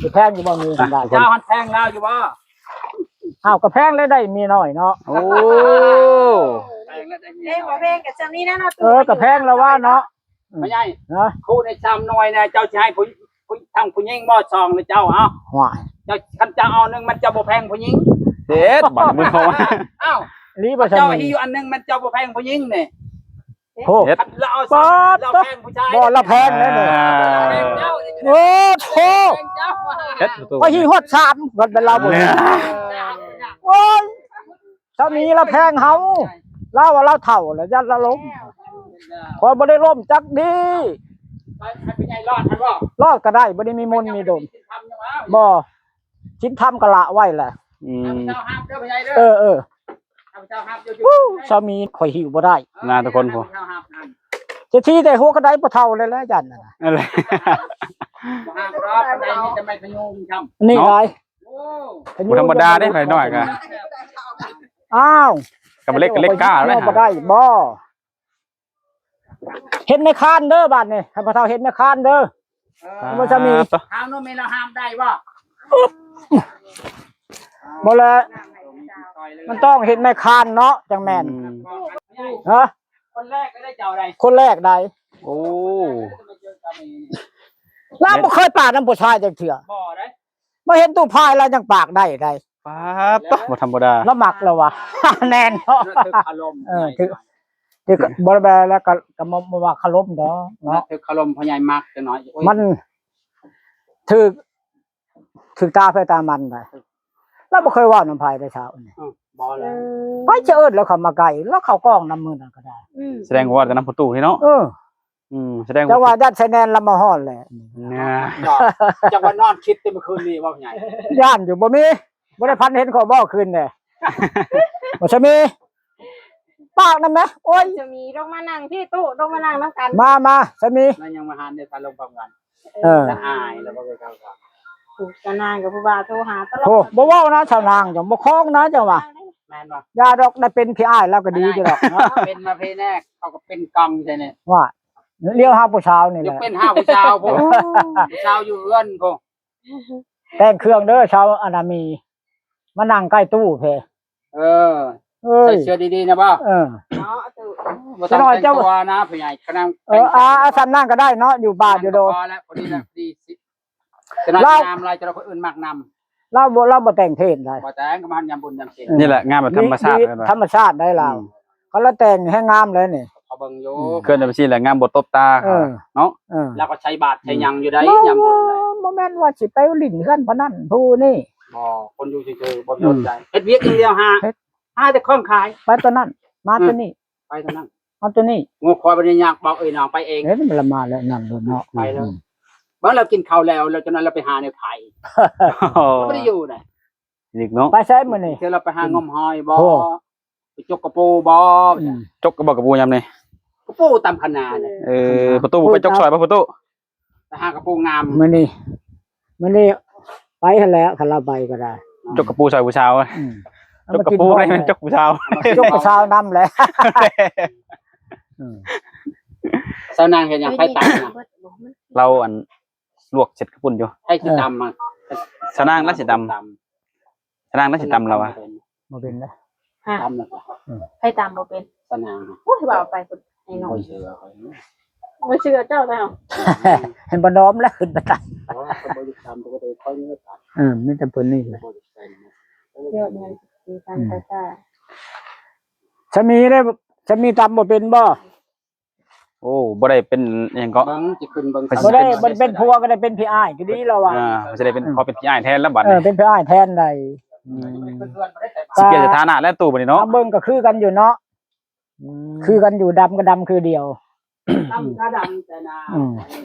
ຊິແພງຢູ່ບໍ່ມີ ນະ ໄດ້ ເຈົ້າຫັ້ນແພງລາວຢູ່ບໍ່? ອ້າວ ກໍແພງແລ້ວໄດ້ເມຍນ້ອຍເນາະ. ໂອ້ ແພງແລ້ວໄດ້ເມຍ ເອີ ບໍ່ແພງກໍຊ່ຳນີ້ນະເນາະ. ເອີ ກໍແພງແລ້ວວ່າເນາະ. ອືມ ພໍ່ໃຫຍ່ ຮະ ຄູ່ນີ້ສາມໜ່ວຍນະ ເຈົ້າຊິໃຫ້ຜູ້ ຜູ້ ທັງຜູ້ຍິງບໍ່ ສອງນະເຈົ້າ? ເອົ້າ ຫ້ວຍ ເຈົ້າ ຄັນເຈົ້າເອົາໜຶ່ງ ມັນເຈົ້າບໍ່ແພງຜູ້ຍິງ ເຮັດ ບາດມືເຂົາ ອ້າວ ອີ່ຫຼີບໍ່ ເຈົ້າ ສາມີ ຫິ້ວອັນໜຶ່ງ ມັນເຈົ້າບໍ່ແພງຜູ້ຍິງນີ້. ໂອ້ ຄັນລາວເອົາສອງ ປາດ ລາວແພງຜູ້ຊາຍ ບໍ່ ລາວແພງແລ້ວນີ້. ອ່າ ໂອ້ໂຫ ເຮັດປະຕູ ຂ້ອຍຫິ້ວຮອດສາມ ເພິ່ນເປັນລາວບໍ່ ໂອ້ຍ. ສາມີລາວແພງເຮົາ ລາວວ່າລາວເຖົ້າແລ້ວ ຢ້ານລາວລົ້ມ. ຂ້ອຍບໍ່ໄດ້ລົ້ມຈັກດີ. ລອດກໍໄດ້ ບໍ່ໄດ້ມີມົນມີດົນ. ບໍ່ ສິນທຳກໍລະໄວ້ແຫຼະ. ອືມ ເອີໆ ສາມີຂ້ອຍຫິ້ວບໍ່ໄດ້ນະ ທຸກຄົນ. ເສດຖີແຕ່ຫົວກະໄດບໍ່ເຖົ້າແລ້ວ ຢ້ານນັ້ນນະ. ນີ້ຫຼາຍ ບໍ່ທຳມະດາເດ້ ໄປໜ້ອຍກະ ອ້າວ ກະເລັກ ເລັກກ້າແລ້ວ ບໍ່ໄດ້ບໍ່? ເຮັດແມ່ຄ້ານເດີບາດນີ້ ໃຫ້ພໍ່ເຖົ້າເຮັດແມ່ຄ້ານເດີ. ເອີ ບໍ່ຈະມີ ຖາມໂນແມ່ລາວຫ້າມໄດ້ບໍ່? ບໍ່ແລະ ມັນຕ້ອງເຮັດແມ່ຄ້ານເນາະ ຈັ່ງແມ່ນ. ອືມ ຮະ ຄົນແລກໄດ້ເຈົ້າໃດ ຄົນແລກໃດ. ໂອ້ ລາວບໍ່ເຄີຍປາກນຳຜູ້ຊາຍຈັກເທື່ອ ບໍ່ໄດ້. ມາເຫັນຕູ້ພາຍລາວຍັງປາກໄດ້ໃດ. ປາດໂທ້ ບໍ່ທຳມະດາ ລາວມັກລາວວ່າ ແມ່ນເນາະ. ເອີ ຖືກ ຖືກ ບໍ່ແບແລ້ວກໍ ກໍບໍ່ວ່າຄາລົມດອກເນາະ. ຖືກຄາລົມພໍ່ໃຫຍ່ມັກຈັກໜ້ອຍ ມັນຖືກ ຖືກຕາໃຜຕາມັນໄດ໋. ລາວບໍ່ເຄີຍເວົ້ານຳໃຜໄດ໋ເຊົ້ານີ້. ອືມ ບໍ່ເລີຍ ໃຜຈະເອີ້ນລາວເຂົ້າມາໃກ້ ລາວເຂົ້າກ້ອງນຳມື້ນັ້ນກໍໄດ້. ອືມ ສະແດງວ່າແຕ່ນຳພໍ່ຕູ້ນີ້ເນາະ. ເອີ ອືມ ສະແດງ ເຈົ້າວ່າຢ້ານໄຊແນນລຳມາຮອດແຫຼະ. ແນ່ ຈັກວ່ານອນຄິດແຕ່ມື້ຄືນນີ້ເວົ້າໃຫຍ່ ຢ້ານຢູ່ ບໍ່ມີ ບໍ່ໄດ້ຝັນເຫັນຂ້ອຍບໍ່ຄືນນີ້. ບໍ່ຊະມີ ປາກນຳແມ. ໂອ້ຍ ຈະມີ ລົງມານັ່ງພີ້ຕູ້ ລົງມານັ່ງນຳກັນ ມາ ມາ ຊະມີ ແລ້ວຍັງມາຫາໃນສາລົງພ້ອມກັນ. ເອີ ລະອາຍ ລະບໍ່ເຄີຍເຂົ້າກັນ. ຜູ້ສາວນາງກັບຜູ້ບ່າວໂທຫາຕະຫຼອດ. ໂອ້ ບໍ່ເວົ້ານະ ສາວນາງຈັ່ງບໍ່ຄອງນະ ຈັ່ງວ່າ. ແມ່ນບໍ່? ຢ່າດອກ ໄດ້ເປັນພີ່ອ້າຍລາວກໍດີຢູ່ດອກເນາະ. ເປັນມາພີແນກ ເຂົາກໍເປັນກອງໃສ່ນີ້ ວ່າ ລຽວຫາຜູ້ສາວນີ້ແຫຼະ ເປັນຫາຜູ້ສາວພຸ້ນ. ໂອ້ ຜູ້ສາວຢູ່ເຮືອນພຸ້ນ ແຕ່ງເຄື່ອງເດີ ສາວອັນນາມີ ມານັ່ງໃກ້ຕູ້ເພ. ເອີ ເອີຍ ໃສ່ເສື້ອດີໆນະບໍ່? ເອີ ເນາະຕູ້ ບໍ່ຕ້ອງແຕ່ງຕົວນະ ຜູ້ໃຫຍ່ ຂະນັງ. ເອີ ອາ ອາ ສ່ຳນັ້ນກໍໄດ້ເນາະ ຢູ່ປ່າຢູ່ດົງ ພໍແລ້ວ ພໍດີແລ້ວ ດີຊິ. ຈະໜ້ອຍງາມຫຼາຍ ຈະໜ້ອຍຄົນອື່ນມັກນຳ. ລາວບໍ່ ລາວບໍ່ແຕ່ງເພງໃດ ບໍ່ແຕ່ງ ກໍມາຍາມບຸນຍາມສິນ. ເອີ ນີ້ແຫຼະງາມແບບທຳມະຊາດ ທຳມະຊາດໄດ໋ລາວ. ອືມ ຄັນລາວແຕ່ງແຮງງາມເລີຍນີ້ ເຂົາເບິ່ງຢູ່ ເຄື່ອນແບບຊີ້ແຫຼະ ງາມບໍ່ຕົບຕາ. ເອີ ເນາະ ເອີ ລາວກໍໃສ່ບາດໃສ່ຫຍັງຢູ່ໄດ໋ ຍາມບຸນ. ບໍ່ແມ່ນວ່າຊິໄປຫຼິ້ນເຮືອນຜູ້ນັ້ນຜູ້ນີ້ ບໍ່ ຄົນຢູ່ຊື່ໆ ບໍ່ສົນໃຈ ເຮັດວຽກຢ່າງດຽວ ຫາ ຫາແຕ່ຂອງຂາຍ ໄປຕົວນັ້ນ ມາຕົວນີ້ ໄປຕົວນັ້ນ ມາຕົວນີ້. ງົວຄວາຍບໍ່ໄດ້ຍາກ ບອກເອີຍນ້ອງໄປເອງ. ເອີ ມັນລະມາແລ້ວ ນັ້ນໂລດເນາະ ໄປແລ້ວ. ອືມ ບາງລາວກິນເຂົ້າແລ້ວ ລາວຈະນັ້ນລາວໄປຫາແນວຂາຍ ລາວບໍ່ໄດ້ຢູ່ໃດ. ອີກເນາະ ໄປໃສມື້ນີ້? ເທື່ອລາວໄປຫາງົມຫອຍບໍ່ ໂອ້ ໄປຈົກກະປູບໍ່. ອືມ ຈົກກະບໍ່ກະປູຍາມນີ້ ກະປູຕາມຄັນນານີ້. ເອີ ປະຕູໄປຈົກຊ່ອຍບໍ່ປະຕູ? ໄປຫາກະປູງາມ. ມື້ນີ້ ມື້ນີ້ໄປຫັ້ນແຫຼະ ຄັນລາວໄປກໍໄດ້ ຈົກກະປູຊ່ອຍຜູ້ສາວ. ອືມ ຈົກກະປູໄດ້ແມ່ນຈົກຜູ້ສາວ ຈົກຜູ້ສາວນຳແຫຼະ. ອືມ ສາວນາງເຮັດຫຍັງ? ໃຜຕຳນະ? ລາວ ອັນ ລວກເສັດເຂົ້າປຸ້ນຢູ່. ໃຜຊິຕຳມາ? ສາວນາງລະຊິຕຳ. ສາວນາງລະຊິຕຳລາວວ່າ. ບໍ່ເປັນເດ້. ຮະ ຕຳລະ. ອືມ ໃຜຕຳບໍ່ເປັນ? ສາວນາງ. ໂອ້ຍ ວ່າໄປພຸ້ນ ໄອ້ນ້ອງ. ບໍ່ເຊື່ອຂ້ອຍ. ບໍ່ເຊື່ອເຈົ້າແລ້ວ. ເຫັນບໍ່ນອມແລ້ວຂຶ້ນມາຕຳ. ໂອ້ຍ ຂ້ອຍບໍ່ຢາກຕຳ ປົກກະຕິຂ້ອຍມີແຕ່ຕຳ. ເອີ ມີແຕ່ເພິ່ນນີ້ແຫຼະ. ບໍ່ຢາກໃສ່ນະ. ຍອດເງິນ ອືມ ສາມີເດ້ ສາມີຕຳບໍ່ເປັນບໍ່? ໂອ້ ບໍ່ໄດ້ເປັນຫຍັງເກາະ ເບິ່ງ ຊິຂຶ້ນເບິ່ງ ບໍ່ໄດ້ ບໍ່ໄດ້ເປັນຜົວກໍໄດ້ເປັນພີ່ອ້າຍກໍດີແລ້ວວ່າ. ອ່າ ຊິໄດ້ເປັນ ອືມ ຂໍເປັນພີ່ອ້າຍແທນແລ້ວບັດນີ້. ເອີ ເປັນພີ່ອ້າຍແທນໄດ໋. ອືມ ຊິປ່ຽນສະຖານະແລ້ວຕູ້ບັດນີ້ເນາະ. ເບິ່ງກໍຄືກັນຢູ່ເນາະ. ອືມ ຄືກັນຢູ່ ດຳກໍດຳຄືດຽວ. ດຳກໍດຳແຕ່ໜ້າ. ອືມ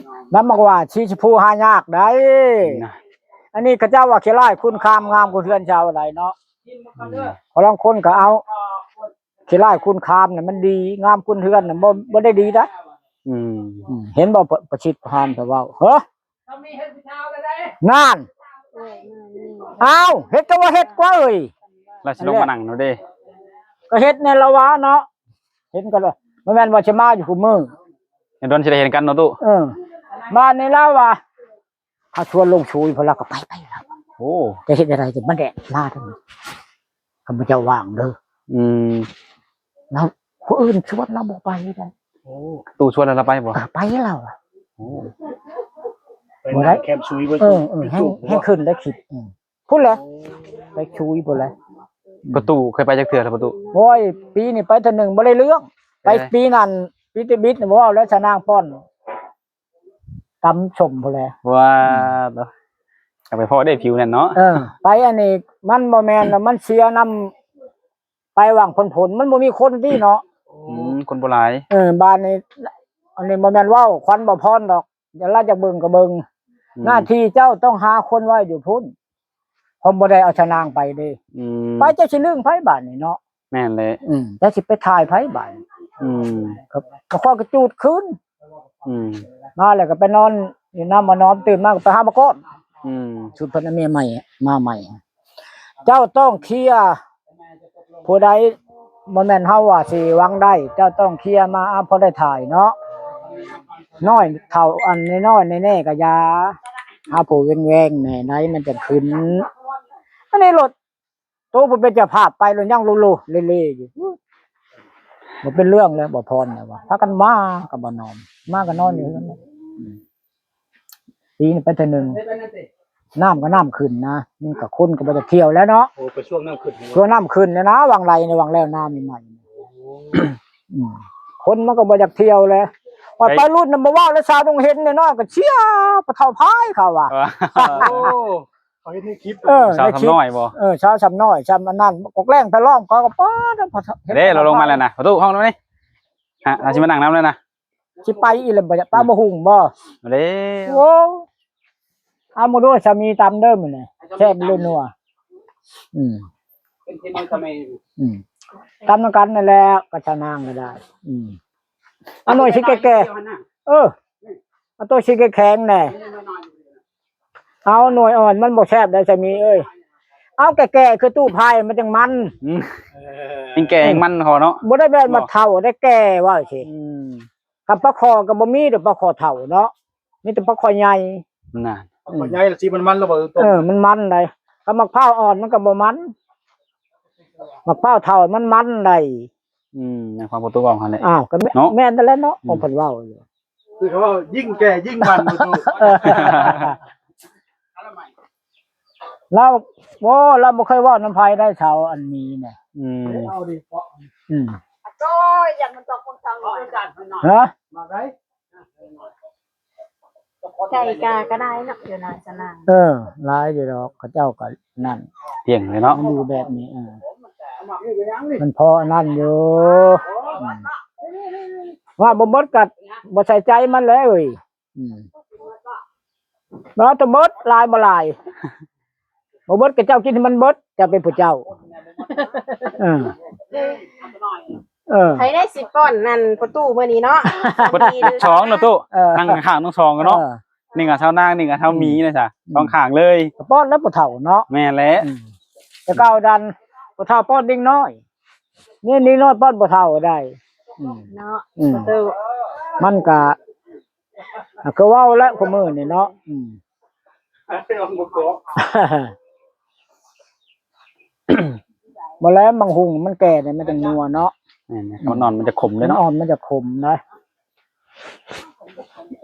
ດຳໝາກຫວ່າ ສີຊຳພູຫາຍາກໄດ໋. ນະ ອັນນີ້ເຂົາເຈົ້າວ່າຂີ້ຮ້າຍຄູນຄາມ ງາມກວ່າເຮືອນຊາວໃດເນາະ. ອືມ ພະລາງຄົນກໍເອົາ ຂີ້ຮ້າຍຄູນຄາມນະມັນດີ ງາມຄູນເຮືອນນະບໍ່ ບໍ່ໄດ້ດີໄດ໋. ອືມ ອືມ ເຫັນບໍ່ ປະ ປະສິດພານເພິ່ນເວົ້າ ເຮີ ນັ້ນ ເອີ ນັ້ນນີ້ ອ້າວ ເຮັດກໍວ່າເຮັດກວ່າເອີຍ ລາວຊິລົງມານັ່ງໂລດເດ້. ກໍເຮັດແນ່ລະວ່າເນາະ ເຫັນກໍ ບໍ່ແມ່ນວ່າຊິມາຢູ່ຄູ່ມື້ ເຫັນດອນຊິໄດ້ເຫັນກັນເນາະຕູ້. ເອີ ບ້ານນີ້ລາວວ່າ ເຂົາຊວນລົງຊຸຍ ເພິ່ນລາວກໍໄປ ໄປລາວ. ໂອ້ ຈະເຮັດແນວໃດ ຈະມາແດດມາເດີ ຂ້າພະເຈົ້າວ່າງເດີ. ອືມ ລາວ ຜູ້ອື່ນຊວນລາວບໍ່ໄປໄດ໋. ໂອ້ ຕູ້ຊວນລາວໄປບໍ່? ເອີ ໄປລາວ. ໂອ້ ໄປ ບໍ່ໄດ້ ແຄມຊຸຍເບິ່ງ. ເອີ ເອີ ແຮງ ແຮງຂຶ້ນໄດ້ຄິດ. ອືມ ພຸ້ນແຫຼະ ໄປຊຸຍພຸ້ນແຫຼະ. ປະຕູເຄີຍໄປຈັກເທື່ອລະປະຕູ? ໂອ້ຍ ປີນີ້ໄປເທື່ອໜຶ່ງ ບໍ່ໄດ້ເລື່ອງ. ໄປປີນັ້ນ ປີຕິບິດນີ້ ບໍ່ເວົ້າແລ້ວ ຊະນາງປ້ອນຕຳສົ້ມພຸ້ນແຫຼະ. ວ້າ ອືມ ຢາກໄປພໍ້ເດ້ຜິວນັ້ນເນາະ. ເອີ ໄປອັນນີ້ມັນບໍ່ແມ່ນວ່າມັນເສຍນຳ ໄປຫວ່າງຝົນໆ ມັນບໍ່ມີຄົນຕິເນາະ. ອືມ ຄົນບໍ່ຫຼາຍ. ເອີ ບາດນີ້ ອັນນີ້ບໍ່ແມ່ນເວົ້າ ຂວັນບໍ່ພອນດອກ. ລາວຢາກເບິ່ງກໍເບິ່ງ. ອືມ ໜ້າທີ່ເຈົ້າຕ້ອງຫາຄົນໄວ້ຢູ່ພຸ້ນ ເພາະບໍ່ໄດ້ເອົາຊະນາງໄປເດ້. ອືມ ໄປ ເຈົ້າຊິລຶ້ງໃຜບາດນີ້ເນາະ? ແມ່ນແຫຼະ. ອືມ ເຈົ້າຊິໄປຖ່າຍໃຜບາດນີ້? ອືມ ກໍ ກໍຂ້ອຍກໍຈູດຄືນ. ອືມ ມາແລ້ວກໍໄປນອນຢູ່ນຳໝໍນ້ອມ ຕື່ນມາກໍໄປຫາໝໍກ້ອນ. ອືມ ຊຸດເພິ່ນເອົາເມຍໃໝ່ມາໃໝ່. ເຈົ້າຕ້ອງເຄຍ ຜູ້ໃດ ບໍ່ແມ່ນເຮົາວ່າຊິຫວັງໄດ້ ເຈົ້າຕ້ອງເຄຍມາ ເອົາພໍໄດ້ຖ່າຍເນາະ. ນ້ອຍເຖົ້າ ອັນນ້ອຍໆ ແນ່ໆ ກໍຢ່າ ຫາຜູ້ແວງໆ ແນ່ໃດມັນຈະຂຶ້ນ. ອັນນີ້ໂລດ ໂຕຜູ້ເປັນເຈົ້າພາບໄປແລ້ວຍັງໂລໆເລໆຢູ່. ບໍ່ເປັນເລື່ອງແລ້ວ ບໍ່ພອນແລ້ວວ່າ ພາກັນມາກັບບໍ່ນອນ ມາກໍນອນຢູ່ເຮືອນ. ອືມ ປີນີ້ໄປເທື່ອໜຶ່ງ ນ້ຳກໍນ້ຳຂຶ້ນນະ ມັນກໍຄົນກໍບໍ່ຢາກທ່ຽວແລ້ວເນາະ. ໂອ້ ໄປຊ່ວງນ້ຳຂຶ້ນ ຊ່ວງນ້ຳຂຶ້ນແລ້ວນະ ຫວ່າງໄຫຼນີ້ ຫວ່າງແລ້ວນ້ຳໃໝ່ໆ. ໂອ້ ອືມ ຄົນມັນກໍບໍ່ຢາກທ່ຽວແລ້ວ. ໄປ ໄປລຸ້ນນຳບໍ່ເວົ້າແລ້ວ ສາວດົງເຫັນນ້ອຍໆ ກໍເຊຍ ປະເຖົ້າພາຍເຂົາວ່າ. ໂອ້ ເຂົາເຮັດໃນຄລິບ. ເອີ ສາວຊຳນ້ອຍບໍ່? ເອີ ສາວຊຳນ້ອຍ ຊຳອັນນັ້ນ ກອກແລ້ງໄປຮ້ອງ ເຂົາກໍປາດ ເດ້ ລາວລົງມາແລ້ວນະ ປະຕູ ຫ້ອງນັ້ນນີ້ ຮະ ລາວຊິມານັ່ງນຳແລ້ວນະ. ຊິໄປອີກແລ້ວບໍ່? ຕຳບັກຫຸ່ງບໍ່? ເດ້ ໂອ້ ເອົາໝົດໂດຍ ສາມີຕຳເດີມື້ນີ້ ແຊບເລີຍນົວ. ອືມ ເປັນເທມອນຕຳເອງ. ອືມ ຕຳນຳກັນນັ້ນແຫຼະ ກັບຊາວນາງກໍໄດ້. ອືມ ເອົາໜ່ວຍຊິແກ່ໆ ເອີ ເອົາໂຕຊິແຂງໆແດ່. ເອົາໜ່ວຍອ່ອນມັນບໍ່ແຊບໄດ໋ສາມີເອີຍ. ເອົາແກ່ໆ ຄືຕູ້ພາຍມັນຈັ່ງມັນ. ອືມ ເອີ ຍັງແກ່ຍັງມັນພໍເນາະ. ບໍ່ໄດ້ແມ່ນວ່າເຖົ້າໄດ໋ ແກ່ວ່າຊີ້. ອືມ ຄັນປາຄໍ່ກໍບໍ່ມີດອກ ປາຄໍ່ເຖົ້າເນາະ ມີແຕ່ປາຄໍ່ໃຫຍ່. ນັ້ນ ປາຄໍ່ໃຫຍ່ລະຊິມັນໆ ລະບໍ່? ເອີ ມັນມັນໄດ໋. ຄັນໝາກພ້າວອ່ອນມັນກໍບໍ່ມັນ ໝາກພ້າວເຖົ້າມັນມັນໄດ໋. ອືມ ໃນຄວາມປະຕູເວົ້າຫັ້ນແຫຼະ. ອ້າວ ກໍແມ່ນເນາະ ແມ່ນນັ້ນແຫຼະເນາະ. ອືມ ຂອງເພິ່ນເວົ້າຢູ່ ຄືເຂົາເວົ້າ ຍິ່ງແກ່ຍິ່ງມັນ. ເອີ ລາວ ໂອ້ ລາວບໍ່ເຄີຍເວົ້ານຳໃຜໄດ້ ເຖົ້າອັນມີນະ. ອືມ ອືມ ໂອ້ຍ ຢ້ານມັນຕົກຄົນເຖົ້າ. ຮະ? ມາໄດ້ ໄກ່ກາກໍໄດ້ເນາະ ຢູ່ນາຊະນາງ. ເອີ ຫຼາຍຢູ່ດອກ ເຂົາເຈົ້າກໍນັ້ນ ລ້ຽງເລີຍເນາະ ມັນຢູ່ແບບນີ້. ເອີ ມັນພໍອັນນັ້ນຢູ່. ອືມ ວ່າບໍ່ໝົດກໍບໍ່ໃສ່ໃຈມັນແຫຼະເອີຍ. ອືມ ເນາະ ຕົວເບິດຫຼາຍບໍ່ຫຼາຍ ບໍ່ເບິດກໍເຈົ້າກິນໃຫ້ມັນເບິດ ເຈົ້າເປັນຜູ້ເຈົ້າ. ເອີ ເອີ ໃຜໄດ້ຊິປ້ອນນັ້ນພໍ່ຕູ້ມື້ນີ້ເນາະ? ສອງເນາະຕູ້ ເອີ ນັ່ງຂ້າງທັງສອງເນາະ. ເອີ ໜຶ່ງກໍເຖົ້ານາງ ໜຶ່ງກໍເຖົ້າໝີນະຊະ ອືມ ສອງຂ້າງເລີຍ ກໍປ້ອນແລ້ວຜູ້ເຖົ້າເນາະ. ແມ່ນແຫຼະ ອືມ ແຕ່ເກົ່ານັ້ນຜູ້ເຖົ້າປ້ອນເດັກນ້ອຍ ນີ້ເດັກນ້ອຍປ້ອນຜູ້ເຖົ້າໄດ້. ອືມ ເນາະ ອືມ ປະຕູ ມັນກະ ອ່າ ຄືເວົ້າແຫຼະ ຄູ່ມື້ນີ້ເນາະ. ອືມ ບໍ່ແລ້ວ ບັກຫຸ່ງມັນແກ່ນີ້ ມັນຈັ່ງນົວເນາະ. ແມ່ນ ອືມ ມັນອ່ອນ ມັນຈະຂົມເດ້ເນາະ ມັນອ່ອນ ມັນຈະຂົມໄດ໋.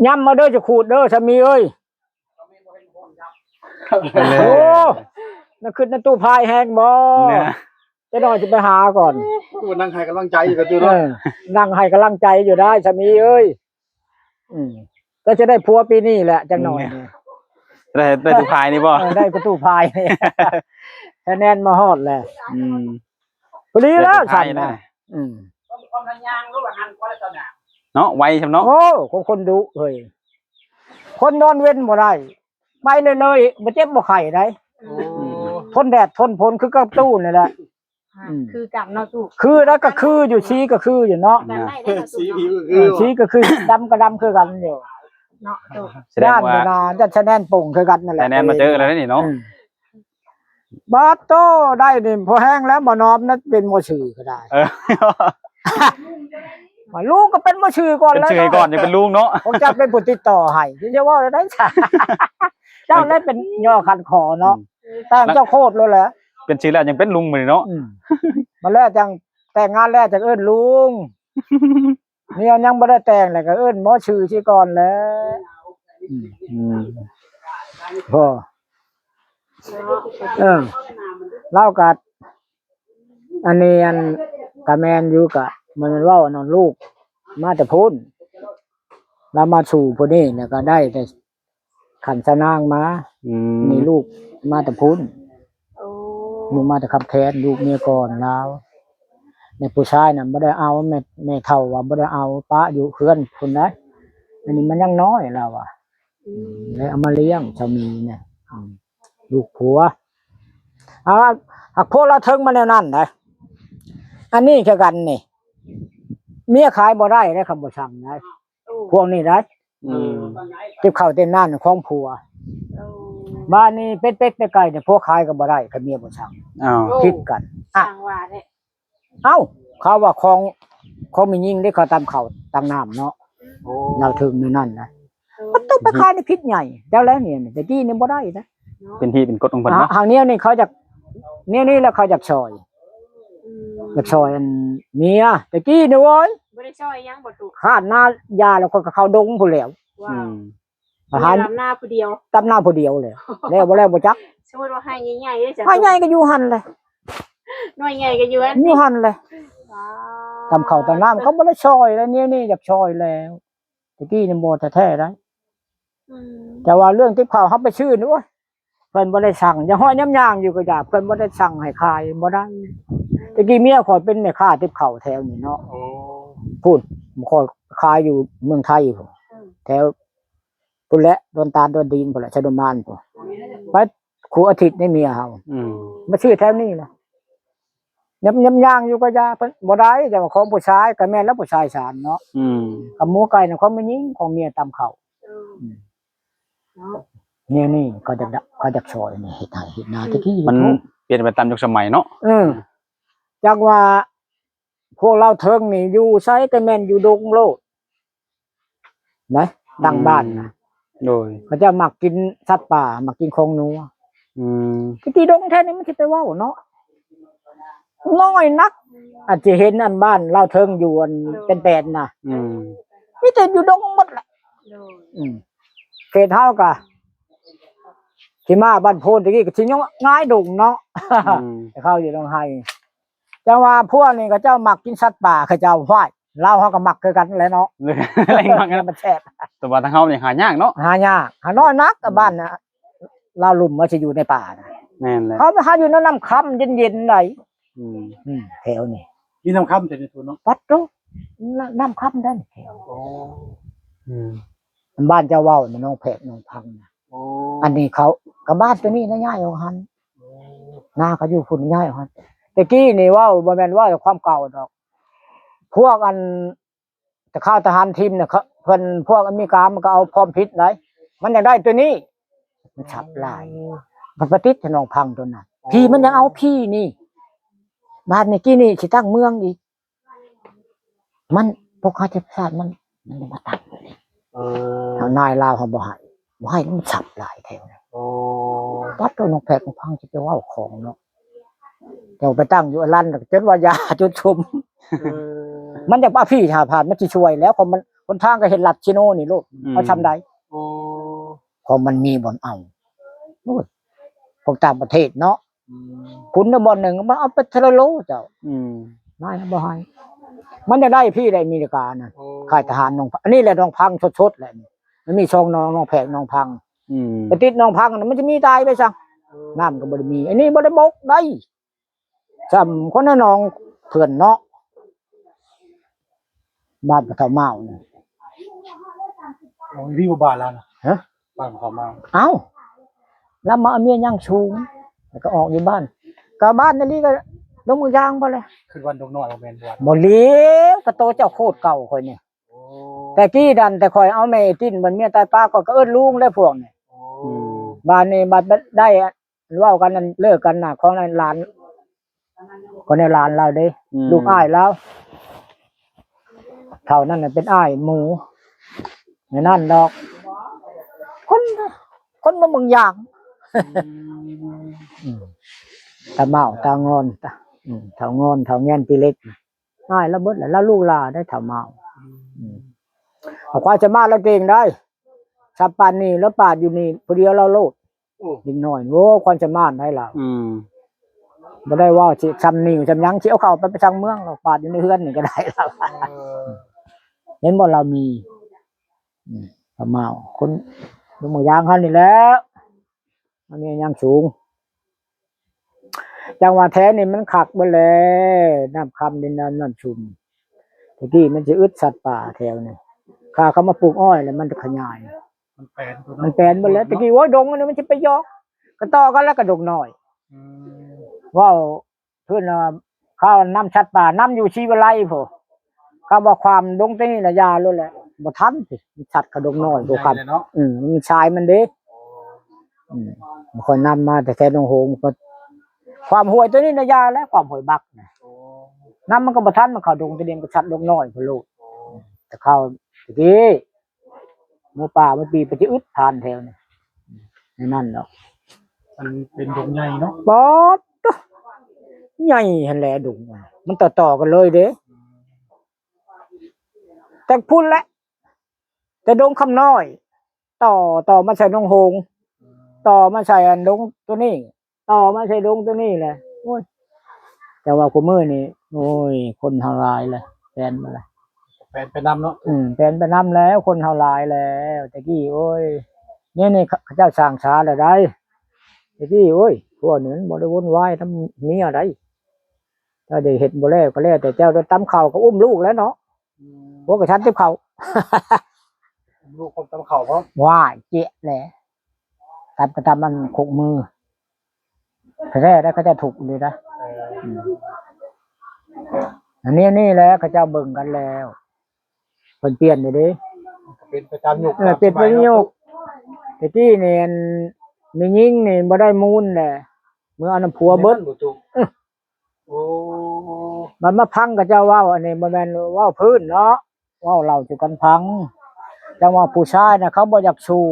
ຍຳມາເດີ ຈະຂູດເດີ ສາມີເອີຍ. ເອີ ໂອ້ ນັ້ນຄືນະຕູ້ພາຍແຮງບໍ່? ເນາະ ຈັກໜ້ອຍຊິໄປຫາກ່ອນ. ໂອ້ ນັ່ງໃຫ້ກຳລັງໃຈຢູ່ກັບຕູ້ເນາະ. ເອີ ນັ່ງໃຫ້ກຳລັງໃຈຢູ່ໄດ໋ ສາມີເອີຍ. ອືມ ກໍຈະໄດ້ຜົວປີນີ້ແຫຼະ ຈັກໜ້ອຍນີ້ ໄດ້ ໄດ້ຕູ້ພາຍນີ້ບໍ່? ເອີ ໄດ້ຕູ້ພາຍນີ້ ຄະແນນມາຮອດແລ້ວ. ອືມ ພໍດີແລ້ວຊັ້ນນະ. ອືມ ເນາະ ໄວຊ່ຳເນາະ. ໂອ້ ຄົນ ຄົນດຸເຮີ້ຍ ຄົນນອນເວັນບໍ່ໄດ້ ໄປເລີຍໆ ບໍ່ເຈັບບໍ່ໄຂ້ໃດ໋. ໂອ້ ອືມ ທົນແດດທົນຝົນຄືກັບຕູ້ນີ້ແຫຼະ. ອືມ ຄືກັນເນາະຕູ້ ຄືແລ້ວກໍຄືຢູ່ ສີກໍຄືຢູ່ເນາະ. ເອີ ສີກໍຄື ດຳກໍດຳຄືກັນຢູ່ເນາະຕູ້. ຢ້ານຢູ່ນະ ຢ້ານຊະແນນປົ່ງຄືກັນນັ້ນແຫຼະ. ຊະແນນມາເຈີແລ້ວນີ້ເນາະ. ອືມ ບາດໂຕ ໄດ້ນີ້ພໍແຮງແລ້ວ ໝໍນ້ອມນັ້ນເປັນໝໍຊື່ກໍໄດ້. ເອີ ວ່າລຸງກໍເປັນໝໍຊື່ກ່ອນແລ້ວເນາະ ເປັນຊື່ກ່ອນ ຈະເປັນລຸງເນາະ. ພວກເຈົ້າເປັນຜູ້ຕິດຕໍ່ໃຫ້ ຈະເວົ້າໄດ້ຊະ. ເຈົ້າໄດ້ເປັນຍໍຂັນຂໍເນາະ. ອືມ ແຕ່ງເຈົ້າໂຄດໂລດແຫຼະ ເປັນຊື່ແລ້ວຍັງເປັນລຸງມື້ນີ້ເນາະ. ອືມ ມາແລ້ວຈັ່ງແຕ່ງງານແລ້ວຈັ່ງເອີ້ນລຸງ. ເມຍຍັງບໍ່ໄດ້ແຕ່ງແລ້ວກໍເອີ້ນໝໍຊື່ຊິກ່ອນແຫຼະ. ອືມ ອືມ ໂອ້ ເອີ ລາວກໍ ອັນນີ້ ອັນ ກະແມ່ນຢູ່ ກະແມ່ນເວົ້າອັນນັ້ນ ລູກມາແຕ່ພຸ້ນ ລາວມາສູ່ຜູ້ນີ້ ແລ້ວກໍໄດ້ແຕ່ ຂັນຊະນາງມາ. ອືມ ນີ້ລູກມາແຕ່ພຸ້ນ. ໂອ້ ລູກມາແຕ່ຄຳແຄນ ລູກເມຍກ່ອນລາວ. ແມ່ຜູ້ຊາຍນະບໍ່ໄດ້ເອົາ ແມ່ ແມ່ເຖົ້າວ່າບໍ່ໄດ້ເອົາ ປະຢູ່ເຮືອນພຸ້ນໃດ໋. ອັນນີ້ມັນຍັງນ້ອຍລາວວ່າ. ອືມ ແລ້ວເອົາມາລ້ຽງສາມີນະ. ອືມ ລູກຜົວ ເອົາ ຫາກພວກລາວເຖິງມາແນວນັ້ນໃດ໋. ອັນນີ້ຄືກັນນີ້ ເມຍຂາຍບໍ່ໄດ້ໃດ໋ ຄຳບໍ່ສັ່ງໃດ໋. ໂອ້ ພວກນີ້ໄດ໋. ອືມ ເກັບເຂົ້າເຕັມນ້ຳຂອງຜົວ. ໂອ້ ບາດນີ້ເປັດເປັດໄກ່ໄກ່ນີ້ ຜົວຂາຍກໍບໍ່ໄດ້ ຄັນເມຍບໍ່ສັ່ງ. ອ້າວ ຜິດກັນ. ອ່ະ ຊ່າງວ່າແທ້. ເອົ້າ ເຂົາວ່າຂອງ ຂອງແມ່ຍິງເດ້ ເຂົາຕຳເຂົ້າຕຳນ້ຳເນາະ. ໂອ້ ລາວເຖິງໃນນັ້ນນະ. ໂອ້ ມັນຕົກໄປຂາຍໃນຜິດໃຫຍ່ ເຈົ້າແລ້ວນີ້ ແຕ່ກີ້ນີ້ບໍ່ໄດ້ນະ. ເນາະ ເປັນຮີເປັນກົດຂອງເພິ່ນເນາະ. ຫາງແນວນີ້ເຂົາຢາກ ແນວນີ້ແລ້ວເຂົາຢາກຊ່ອຍ. ອືມ ຢາກຊ່ອຍອັນເມຍ ແຕ່ກີ້ນີ້ ໂອ້ຍ ບໍ່ໄດ້ຊ່ອຍຫຍັງບໍ່ຕຸ ຂາດນາຢາແລ້ວ ຂ້ອຍກໍເຂົ້າດົງພຸ້ນແລ້ວ. ວ້າວ ອືມ ອາຫານ ເມຍດຳນາຜູ້ດຽວ ດຳນາຜູ້ດຽວແລ້ວ ແລ້ວບໍ່ແລ້ວບໍ່ຈັກ. ສົມມຸດວ່າໄຮ່ໃຫຍ່ໆເດ້ ໄຮ່ໃຫຍ່ກໍຢູ່ຫັ້ນແຫຼະ ໜ່ວຍໃຫຍ່ກໍຢູ່ຫັ້ນ ຢູ່ຫັ້ນແຫຼະ. ຕຳເຂົ້າຕຳນ້ຳກໍບໍ່ໄດ້ຊ່ອຍແລ້ວ ແນວນີ້ຢາກຊ່ອຍແລ້ວ. ແຕ່ກີ້ນີ້ບໍ່ແທ້ໆໄດ໋. ອືມ ແຕ່ວ່າເລື່ອງຕິບເຂົ້າເຮົາໄປຊື້ນີ້ ໂອ້ຍ ເພິ່ນບໍ່ໄດ້ສັ່ງ ຢ່າຮ້ອຍຍາມຍ່າງຢູ່ກໍຢ່າ ເພິ່ນບໍ່ໄດ້ສັ່ງໃຫ້ຂາຍ ບໍ່ໄດ້. ແຕ່ກີ້ເມຍຂ້ອຍເປັນແມ່ຄ້າຕິບເຂົ້າແຖວນີ້ເນາະ. ໂອ້ ພຸ້ນ ຂ້ອຍຂາຍຢູ່ເມືອງໄທພຸ້ນ. ອືມ ແຖວພຸ້ນແຫຼະ ດອນຕານ ດອນດີນພຸ້ນແຫຼະ ຊະດົມມານພຸ້ນ. ອືມ ໄປ ຄູ່ອາທິດໃນເມຍເຮົາ. ອືມ ມາຊື້ແຖວນີ້ລະ ຍາມ ຍາມຍ່າງຢູ່ກໍຢ່າ ເພິ່ນບໍ່ໄດ້. ແຕ່ວ່າຂອງຜູ້ຊາຍກໍແມ່ນແລ້ວ ຜູ້ຊາຍສານເນາະ. ອືມ ກັບໝູໄກ່ນະ ຂອງແມ່ຍິງ ຂອງເມຍຕຳເຂົ້າ. ອືມ ອືມ ເນາະ ແນວນີ້ເຂົາຈະ ເຂົາຈະຊ່ອຍນີ້ ເຮັດໄຮ່ເຮັດນາ. ອືມ ແຕ່ກີ້ມັນປ່ຽນໄປຕາມຍຸກສະໄໝເນາະ. ເອີ ຈັກວ່າ ພວກລາວເທິງນີ້ຢູ່ໃສກໍແມ່ນຢູ່ດົງໂລດນະ ອືມ ຕັ້ງບ້ານນະ. ໂດຍ ເຂົາເຈົ້າມັກກິນສັດປ່າ ມັກກິນຂອງນົວ. ອືມ ທີ່ ທີ່ດົງແທ້ນີ້ມັນຊິໄປເວົ້າເນາະ ນ້ອຍນັກ ອາດຈະເຫັນອັນບ້ານລາວເທິງຢູ່ອັນ ໂດຍ ແປນໆນະ. ອືມ ມີແຕ່ຢູ່ດົງໝົດແຫຼະ. ໂດຍ ອືມ ເຂດເຮົາກະ ທີ່ມາບ້ານໂພນຕະກີ້ກໍຊິຫງາຍດົງເນາະ. ອືມ ເຂົາຢູ່ດອງໄຮ່ ຈັ່ງວ່າພວກນີ້ເຂົາເຈົ້າມັກກິນສັດປ່າ ເຂົາເຈົ້າ ຫ້ວຍ ລາວເຮົາກໍມັກຄືກັນແຫຼະເນາະ. ແມ່ນມັກ ມັນແຊບ ແຕ່ວ່າທາງເຮົານີ້ຫາຍາກເນາະ. ຫາຍາກ ຫານ້ອຍນັກ. ອືມ ບ້ານນະ ລາວລຸ່ມມັນຊິຢູ່ໃນປ່ານະ. ແມ່ນແຫຼະ ເຮົາໄປຫາຢູ່ໃນນ້ຳຄຳເຢັນໆໃດ໋. ອືມ ອືມ ແຖວນີ້ມີນ້ຳຄຳແຖວນີ້ເນາະ. ປັດໂຕ ນ້ຳຄຳໄດ໋ແຖວ. ໂອ້ ອືມ ບ້ານເຈົ້າເວົ້ານະ ໜອງແພກ ໜອງພັງນະ. ໂອ້ ອັນນີ້ເຂົາ ກໍບ້ານຕົວນີ້ນະ ຍ້າຍອອກຫັ້ນ. ໂອ້ ນາເຂົາຢູ່ພຸ້ນ ຍ້າຍອອກຫັ້ນ. ແຕ່ກີ້ນີ້ເວົ້າ ບໍ່ແມ່ນເວົ້າແຕ່ຄວາມເກົ່າດອກ ພວກອັນ ແຕ່ຂ່າວທະຫານຖິ້ມນະ ເຂົາ ເພິ່ນ ພວກອາເມລິກາມັນກໍເອົາຄວາມຜິດໄດ໋. ມັນຢາກໄດ້ຕົວນີ້ ມັນສັບຫຼາຍ. ອືມ ມັນໄປຕິດໃສ່ໜອງພັງຕົວນັ້ນ. ໂອ້ ຜີມັນຍັງເອົາຜີນີ້. ບາດນີ້ກີ້ນີ້ຊິຕັ້ງເມືອງອີກ ມັນ ພວກເຂົາຈະຊາດມັນ ມັນຈະມາຕັ້ງຢູ່ນີ້. ເອີ ທາງນາຍລາວເຮົາບໍ່ໃຫ້ ບໍ່ໃຫ້ ມັນສັບຫຼາຍແຖວນີ້. ໂອ້ ປັດໂຕ ໜອງແພກ ໜອງພັງ ຊິໄປເວົ້າຂອງເນາະ. ເຈົ້າໄປຕັ້ງຢູ່ອັນນັ້ນ ຈົນວ່າຢາຈົນຊຸມ. ເອີ ມັນຢາກເອົາຜີຫາຜ່ານ ມັນຊິຊ່ວຍແລ້ວ ເພາະມັນ ຫົນທາງກໍເຮັດລັດຊິໂນນີ້ໂລດ. ອືມ ເອົາຊ່ຳໃດ? ໂອ້ ເພາະມັນມີບ່ອນເອົາ. ໂອ້ຍ ພວກຕ່າງປະເທດເນາະ. ອືມ ຄຸນນະບ່ອນໜຶ່ງ ມາເອົາໄປເທື່ອລະໂລເຈົ້າ. ອືມ ນາຍນະບໍ່ໃຫ້. ມັນຢາກໄດ້ພີ້ໄດ້ອາເມລິການະ. ໂອ້ ຄ້າຍທະຫານໜອງ ອັນນີ້ແຫຼະໜອງພັງສົດໆແຫຼະ. ມັນມີສອງໜອງ ໜອງແພກ ໜອງພັງ. ອືມ ໄປຕິດໜອງພັງນະ ມັນຈະມີຕາຍໄປຊະ. ໂອ້ ນ້ຳກໍບໍ່ໄດ້ມີ. ອັນນີ້ບໍ່ໄດ້ບົກໄດ້ ຊ່ຳຄົນໃນໜອງເພື່ອນເນາະ. ບ້ານພໍ່ເຖົ້າມາວນີ້. ໂອ້ຍ ມີບໍ່ບ້ານລາວນະ? ຮະ? ບ້ານພໍ່ເຖົ້າມາວ. ເອົ້າ ລາວມາເອົາເມຍຍ່າງສູງ ແລ້ວກໍອອກຢູ່ບ້ານ ກໍບ້ານນີ້ກໍລົງມືຢ່າງບໍ່ແຫຼະ. ຄືບ້ານດົງນ້ອຍບໍ່ແມ່ນບໍ່? ບໍ່ຫຼຽວ ກໍໂຕເຈົ້າໂຄດເກົ່າຂ້ອຍນີ້. ໂອ້ ແຕ່ກີ້ນັ້ນ ແຕ່ຂ້ອຍເອົາແມ່ຕິນ ບັດເມຍຕາຍປະ ຂ້ອຍກໍເອີ້ນລຸງແລ້ວພວກນີ້. ໂອ້ ອືມ ບ້ານນີ້ບັດໄດ້ ເວົ້າກັນນັ້ນ ເລີກກັນນະ ຂອງນັ້ນຫຼານ ຂອງໃນຫຼານລາວເດ້. ອືມ ລູກອ້າຍລາວ ເຖົ້ານັ້ນນະເປັນອ້າຍໝູ ໃນນັ້ນດອກ ຄົນ ຄົນມາເບິ່ງຢາງ. ອືມ ອືມ ຕາເມົ້າຕາງອນ ຕາ ອືມ ເຖົ້າງອນເຖົ້າແງນຕີເລັກ ຕາຍລະເບິດລະ ລະລູກຫຼານໄດ້ເຖົ້າເມົ້າ. ອືມ ອືມ ເອົາຄວາມສາມາດລາວເກັ່ງໄດ໋ ສັບປາດນີ້ລາວປາດຢູ່ນີ້ຜູ້ດຽວລາວໂລດ. ໂອ້ ເດັກນ້ອຍ ໂອ້ ຄວາມສາມາດໄດ໋ລາວ. ອືມ ບໍ່ໄດ້ວ່າຊິຊ່ຳນິ້ວຊ່ຳຫຍັງ ຊິເອົາເຂົ້າໄປໄປທາງເມືອງ ລາວປາດຢູ່ໃນເຮືອນນີ້ກໍໄດ້ລາວ. ເອີ ເຫັນບໍ່ລາວມີ ອືມ ປາເມົ້າ ຄົນ ລຸງໝາກຢາງເຮົານີ້ແຫຼະ ມັນມີຫຍັງສູງ. ຈັ່ງວ່າແຖວນີ້ມັນຄັກເບິດແຫຼະ ນ້ຳຄຳດິນດຳນ້ຳຊຸ່ມ. ແຕ່ກີ້ມັນຊິອຶດສັດປ່າແຖວນີ້ ຂ້າເຂົາມາປູກອ້ອຍແລ້ວມັນຈະຂະຫຍາຍ ມັນແປນ ມັນແປນເບິດແລ້ວ. ແຕ່ກີ້ ໂອ້ຍ ດົງອັນນີ້ມັນຊິໄປຢອກ ກະຕໍ່ກັນແລ້ວກະດົງນ້ອຍ. ອືມ ເວົ້າເພິ່ນວ່າ ເຂົານຳສັດປ່ານຳຢູ່ສີວະໄລພຸ້ນ ເຂົາວ່າຄວາມດົງຕົວນີ້ນະຢ່າໂລດແຫຼະ ບໍ່ທັນ ສັດເຂົາດົງນ້ອຍ ບໍ່ຄັນ. ອືມ ມັນຊາຍມັນເດ້. ອືມ ຂ້ອຍນຳມາແຕ່ແຖວໜອງໂຮງ ຄວາມຫ້ວຍຕົວນີ້ນະຢ່າແຫຼະ ຄວາມຫ້ວຍບັກນະ ນຳມັນກໍບໍ່ທັນ ມັນເຂົ້າດົງຕະເດງ ກໍສັດດົງນ້ອຍພຸ້ນໂລດ. ແຕ່ເຂົາ ແຕ່ກີ້ ໝູປ່າໝູປີໄປຈະອຶດຜ່ານແຖວນີ້ ໃນນັ້ນດອກ. ມັນເປັນດົງໃຫຍ່ເນາະ ປາດໂທ້ ໃຫຍ່ຫັ້ນແຫຼະດົງ ມັນຕໍ່ໆກັນເລີຍເດ້ ແຕ່ພຸ້ນແຫຼະ ແຕ່ດົງຄຳນ້ອຍ ຕໍ່ ຕໍ່ມາໃສ່ໜອງໂຮງ ຕໍ່ມາໃສ່ອັນດົງຕົວນີ້ ຕໍ່ມາໃສ່ດົງຕົວນີ້ແຫຼະ. ໂອ້ຍ ແຕ່ວ່າຄູ່ມື້ນີ້ ໂອ້ຍ ຄົນເຮົາຫຼາຍແລ້ວ ແປນມາແລ້ວ ແປນໄປນຳເນາະ. ອືມ ແປນໄປນຳແລ້ວ ຄົນເຮົາຫຼາຍແລ້ວ. ແຕ່ກີ້ ໂອ້ຍ ນີ້ ນີ້ ເຂົາເຈົ້າສ້າງສາແລ້ວໃດ໋. ແຕ່ກີ້ ໂອ້ຍ ພວກນີ້ມັນບໍ່ໄດ້ວຸ່ນວາຍນຳເມຍໃດ໋ ເຈົ້າໄດ້ເຮັດບໍ່ແລ້ວກໍແລ້ວແຕ່ເຈົ້າ ຕຳເຂົ້າກໍອຸ້ມລູກແລ້ວເນາະ. ອືມ ພວກກະທັນຕິບເຂົ້າ ລູກຄົນຕຳເຂົ້າພ້ອມ ວ້າຍ ເຈະແຫຼະ ຕຳກະຕຳມັນຄົກມືແທ້ໆ ໄດ້ ເຂົາເຈົ້າທຸກຢູ່ນະ. ເອີ ອືມ ອັນນີ້ ນີ້ແຫຼະ ເຂົາເຈົ້າເບິ່ງກັນແລ້ວ ເພິ່ນປ່ຽນຢູ່ເດ້ ເປັນໄປຕາມຍຸກ ເອີ ຕາມ ເປັນໄປຍຸກ ສະໄໝເນາະ. ແຕ່ກີ້ນີ້ ອັນ ແມ່ຍິງນີ້ບໍ່ໄດ້ມູນແຫຼະ ເມືອເອົານຳຜົວເບິດ. ແມ່ນບໍ່ຕຸ? ເອີ ໂອ້ ມັນມາຟັງເຂົາເຈົ້າເວົ້າ ອັນນີ້ບໍ່ແມ່ນເວົ້າພື້ນເນາະ ເວົ້າເລົ່າສູ່ກັນຟັງ. ຈັ່ງວ່າຜູ້ຊາຍນະ ເຂົາບໍ່ຢາກສູ້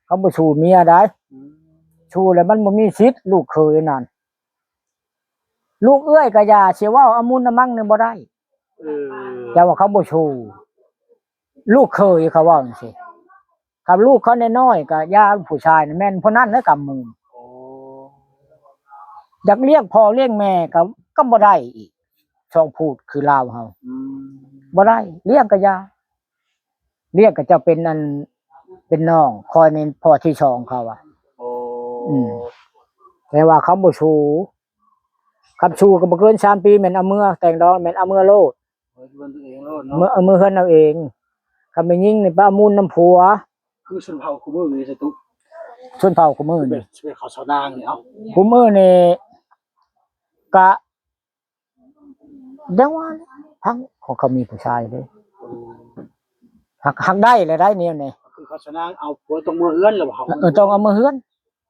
ເຂົາບໍ່ສູ້ເມຍໃດ໋. ອືມ ສູ້ແລ້ວມັນບໍ່ມີສິດ ລູກເຂີຍນັ້ນ ລູກເອື້ອຍກະຢ່າ ຊິເວົ້າອະມຸນອະມັງນີ້ບໍ່ໄດ້. ເອີ ຈັ່ງວ່າເຂົາບໍ່ສູ້ ລູກເຂີຍເຂົາເວົ້າຈັ່ງຊີ້. ກັບລູກເຂົານ້ອຍໆ ກໍຢ່າ ຜູ້ຊາຍນີ້ແມ່ນຜູ້ນັ້ນເດີ ກຳມື. ໂອ້ ຢາກລ້ຽງພໍ່ລ້ຽງແມ່ກໍ ກໍບໍ່ໄດ້ອີກ ສອງພູດຄືລາວເຮົາ. ອືມ ບໍ່ໄດ້ ລ້ຽງກໍຢ່າ ລ້ຽງກໍເຈົ້າເປັນອັນ ເປັນນ້ອງ ຂ້ອຍນີ້ພໍ່ທີສອງເຂົາວ່າ. ໂອ້ ອືມ ແຕ່ວ່າເຂົາບໍ່ສູ້ ຄັນສູ້ກໍບໍ່ເກີນສາມປີ ແມ່ນເອົາເມືອ ແຕ່ງດອງແມ່ນເອົາເມືອໂລດ. ເມືອເຮືອນຕົວເອງໂລດເນາະ ເມືອ ເມືອເຮືອນເຮົາເອງ. ຄັນແມ່ຍິງນີ້ໄປເອົາມູນນຳຜົວ ຄືຊົນເຜົ່າຄູ່ມື້ນີ້ ສະຕຸ ຊົນເຜົ່າຄູ່ມື້ນີ້ ເປັນເຂົາຊາວນານີ້. ເອົ້າ ຄູ່ມື້ນີ້ກະ ຈັ່ງວ່າພັງຂອງເຂົາມີຜູ້ຊາຍເດ້. ໂອ້ ຫາກ ຫາກໄດ້ແລ້ວໄດ໋ແນວນີ້ ຄືເຂົາຊາວນາເອົາຜົວຕ້ອງເມືອເຮືອນແລ້ວ. ເອີ ຕ້ອງເອົາເມືອເຮືອນ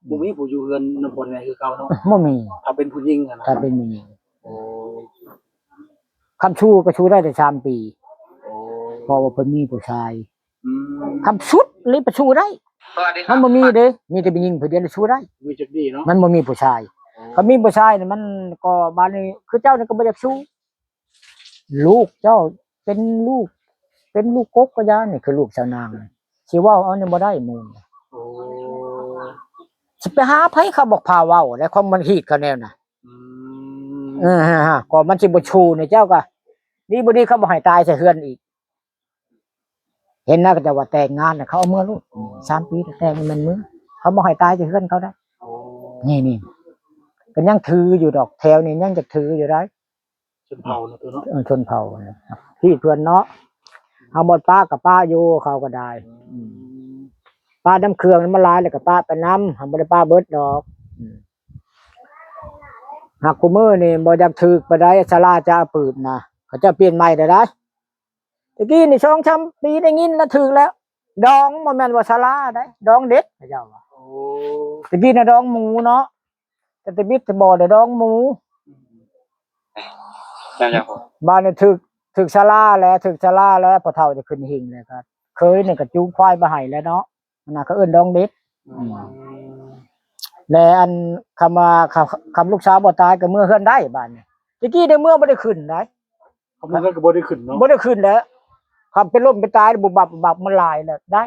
ບໍ່ມີຜູ້ຢູ່ເຮືອນນຳຜົວແມ່ຄືເກົ່າເນາະ. ບໍ່ມີ ຖ້າເປັນຜູ້ຍິງຫັ້ນນະ ຖ້າເປັນຜູ້ຍິງ. ໂອ້ ຄັນສູ້ກໍສູ້ໄດ້ແຕ່ສາມປີ. ໂອ້ ເພາະວ່າເພິ່ນມີຜູ້ຊາຍ. ອືມ ຄັນສຸດນີ້ໄປສູ້ໄດ້ ມັນບໍ່ມີເດ້ ມີແຕ່ຜູ້ຍິງຜູ້ດຽວນີ້ສູ້ໄດ້ ມີຈັກດີເນາະ ມັນບໍ່ມີຜູ້ຊາຍ. ໂອ້ ຄັນມີຜູ້ຊາຍນີ້ມັນກໍ ບາດນີ້ຄືເຈົ້ານີ້ກໍບໍ່ຢາກສູ້ ລູກເຈົ້າເປັນລູກ ເປັນລູກກົກກໍຢ່າ ນີ້ຄືລູກຊາວນາງ ຊິເວົ້າເອົານີ້ບໍ່ໄດ້ໝູ່. ໂອ້ ຊິໄປຫາໃຜ ເຂົາບໍ່ພາເວົ້າ ແລະຄວາມມັນຮີດເຂົາແນວນະ. ອືມ ເອີ ກໍມັນຊິບໍ່ສູ້ນີ້ ເຈົ້າກໍດີບໍ່ດີ ເຂົາບໍ່ໃຫ້ຕາຍໃສ່ເຮືອນອີກ. ເຫັນນະ ເຂົາເຈົ້າວ່າແຕ່ງງານນະ ເຂົາເອົາເມືອໂລດ ສາມປີແຕ່ງແມ່ນເມືອ ເຂົາບໍ່ໃຫ້ຕາຍໃສ່ເຮືອນເຂົາໄດ໋. ໂອ້ ນີ້ໆ ກໍຍັງຖືຢູ່ດອກ ແຖວນີ້ຍັງຈະຖືຢູ່ໄດ໋. ຊົນເຜົ່າເນາະ ເອີ ຊົນເຜົ່ານະ ທີ່ເພື່ອນເນາະ ເຮົາບໍ່ປະກໍປະຢູ່ ເຂົາກໍໄດ້. ອືມ ອືມ ປະນຳເຄື່ອງມັນຫຼາຍແລ້ວກໍປະໄປນຳ ເຮົາບໍ່ໄດ້ປະເບິດດອກ. ອືມ ຫາກຄູ່ມື້ນີ້ບໍ່ຢາກຖືກປານໃດ ສາລາຈະປຶບນະ ເຂົາເຈົ້າປ່ຽນໃໝ່ແລ້ວໄດ໋. ແຕ່ກີ້ນີ້ສອງສາມປີໄດ້ຍິນລະຖືກແລ້ວ ດອງ ບໍ່ແມ່ນວ່າສາລາໄດ໋ ດອງເດັດ ເຂົາເຈົ້າວ່າ. ໂອ້ ແຕ່ກີ້ນະດອງໝູເນາະ ແຕ່ຕະບິດຕະບອດດອງໝູ. ອືມ ບາດນີ້ຖືກ ຖືກສາລາແລ້ວ ຖືກສາລາແລ້ວ ພໍ່ເຖົ້າຈະຂຶ້ນຫິ້ງແລ້ວ ກໍເຂີຍນີ້ກໍຈູງຄວາຍມາໃຫ້ແລ້ວເນາະ ອັນນັ້ນເຂົາເອີ້ນດອງເດັດ. ອືມ ແລະອັນ ຄຳວ່າ ຄຳ ຄຳລູກສາວບໍ່ຕາຍກໍເມືອເຮືອນໄດ້ບາດນີ້. ແຕ່ກີ້ໄດ້ເມືອບໍ່ໄດ້ຂຶ້ນໄດ໋. ຄຳເມືອເຮືອນກໍບໍ່ໄດ້ຂຶ້ນເນາະ. ບໍ່ໄດ້ຂຶ້ນແລ້ວ. ຄຳເປັນລົມເປັນຕາຍ ບຸບບັບ ບັບ ມັນຫຼາຍແລ້ວໄດ້.